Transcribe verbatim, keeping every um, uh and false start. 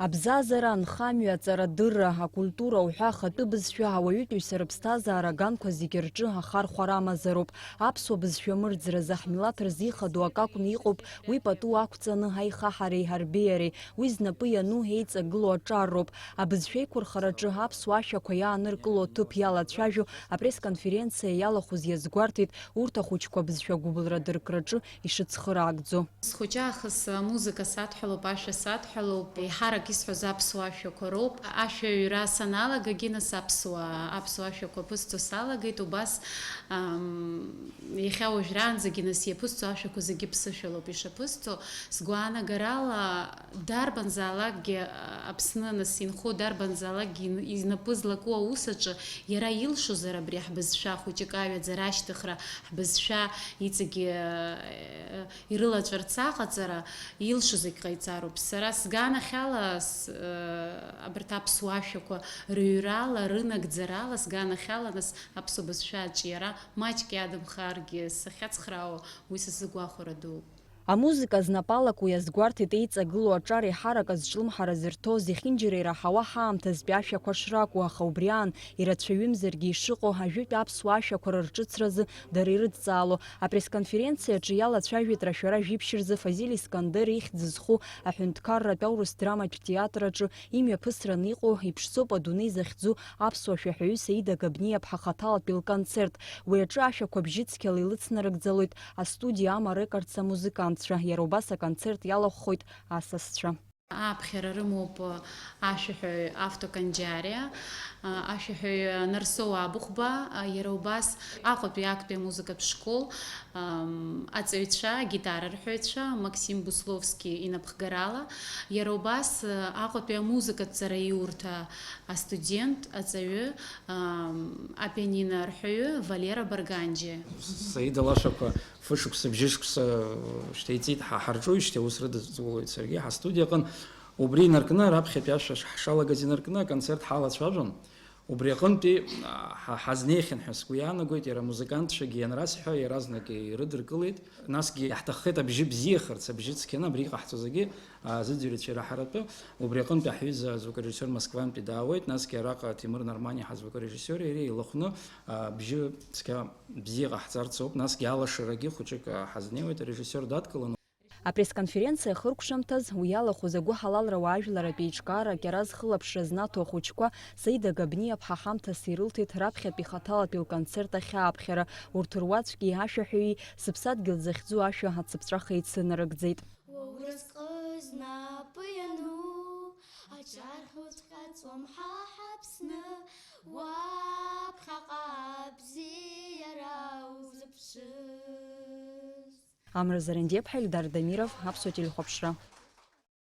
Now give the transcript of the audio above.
Абзазара, анхамҩа, аҵарадырра, акультура уҳәа ахатәы бызшәа ауаҩытәыҩса рыԥсҭазаара аганқәа зегьы рҿы ахархәара амазароуп. Аԥсуа бызшәа мырӡразы, ҳмилаҭ рзы ихадоу акы акәны иҟоуп уи пату ақәҵаны аихаҳареи арбеиареи. Уи знапы иану еиҵагылоу аҿар роуп. Абызшәа еиқәырхараҿы аԥсуа ашәақәа иааныркыло аҭыԥ иалацәажәо апресс-конференциа иалахәыз иазгәарҭеит урҭ ахәыҷқәа абызшәа агәыбылра дыркраҿы ишыцхыраагӡо. Схәыҷы аахыс амузыка садҳәалоуп, ашәа садҳәалоуп, еиҳарак исҳәоз аԥсуа ашәақәа роуп. Ашәаҩра саналагагьы нас аԥсуа, аԥсуа ашәақәа ԥысҵо салагеит, убас, ам, иахьа уажәраанӡагьы нас иаԥысҵо ашәақәа зегьы ԥсышәалоуп ишаԥысҵо. Сгәаанагарала, дарбанзаалакгьы, а, Аԥсны нас инхо дарбанзаалакгьы ин-, инапы злаку аус аҿы иара илшозар абри ҳбызшәа хәыҷык аҩаӡара ашьҭыхра, ҳбызшәа иҵегьы, э, ирылаҵәарц аҟаҵара, илшо зегь ҟаиҵароуп. Сара сганахьала, с-, э, абарҭ аԥсуа ашәақәа рыҩрала, рынагӡарала, сганахьала нас аԥсуа бызшәа аҿиара маҷк иадамхаргьы сахьацхраауа уи са сзы гәахәара дууп. Амузыка знапалак уи азгәарҭеит еиҵагылоу аҿар еиҳарак азҿлымҳара зырҭо, зехьынџьара ираҳауа ҳаамҭазтәи ашәақәа шракәу, аха убри аан ирацәаҩымзаргьы ишыҟоу ажәытә аԥсуа ашәақәа рырҿыцразы дара ирыдҵаало. Апресс-конференциаҿы иалацәажәеит рашәара жәиԥшь рзы Фазиль Искандер ихьӡ зху аҳәынҭқарратә аурыс драматә театр аҿы имҩаԥысраны иҟоу Иԥшӡоуп адунеи захьӡу аԥсуа шәаҳәаҩы Саида Габниаԥҳа хаҭалатәи лконцерт. Уи аҿы ашәақәа бжьыцқьала илыцнарыгӡалоит астудиа Ама Рекордс амузыкантцәа, иара убас аконцерт иалахәхоит асасцәа. Ааԥхьара рымоуп ашәаҳәаҩ Авто Канџьариа, ашәаҳәаҩ Нарсоу Абыхәба, иара убас Аҟәатәи актәи амузыкатә школ, ам, аҵаҩцәа, агитара рҳәаҩцәа, Максим Бусловски инапхгарала, иара убас, Аҟәатәи амузыкатә ҵараиурҭа астудент, аҵаҩы, ам, апианино арҳәаҩы Валера Барганџьиа. Саида лашақәа фышықәса, бжьышықәса шьҭеиҵеит, ҳа ҳарҿуижьҭеи аус рыдызҵулоит саргьы, ҳастудиа аҟын. Убри инаркны, раԥхьатәи ашәа ш-, ҳшалагаз инаркны, аконцерт ҳалацәажәон. Убри аҟынтәи, а, ҳа-, ҳазнеихьан ҳәа сгәы иаанагоит, иара амузыкантцәагьы ианрасҳәа, иаразнак ирыдыркылеит. Насгьы иаҳҭаххеит абжьы бзиахарц, абжьы цқьаны абри иҟаҳҵоз зегьы, а, зыӡырҩцәа ираҳаратәы. Убри аҟынтәи ҳҩыза азвукорежиссиор Москвантәи даауеит, насгьы араҟа Ҭемыр Нарман-иаҳа азвукорежиссиор иареи илыхәны, а, бжьы цқьа бзиа ҟаҳҵарц ауп, насгьы алашарагьы хәыҷык, а, ҳазнеиуеит, арежиссиор дадкыланы. Апресс-конференциа ахыркәшамҭаз, уи иалахәыз агәыҳалалра уаажәларратә еиҿкаара акьараз хылаԥшра знаҭо ахәыҷқәа Саида Габниаԥҳа ҳамҭас ирылҭеит раԥхьатәи хаҭалатәи лконцерт ахь ааԥхьара. Урҭ руаӡәки ашәаҳәаҩи сыԥсадгьыл захьӡу ашәа ацыԥҵәаха еицынарыгӡеит. Уа уразҟы знапы иану, аҿар ҳуцәҟьаҵом ҳа ҳаԥсны, уаԥхьаҟа абзиара узыԥшыз. Амра Зарандиаԥҳа, Ельдар Дамиров, Аԥсуа телехәаԥшра.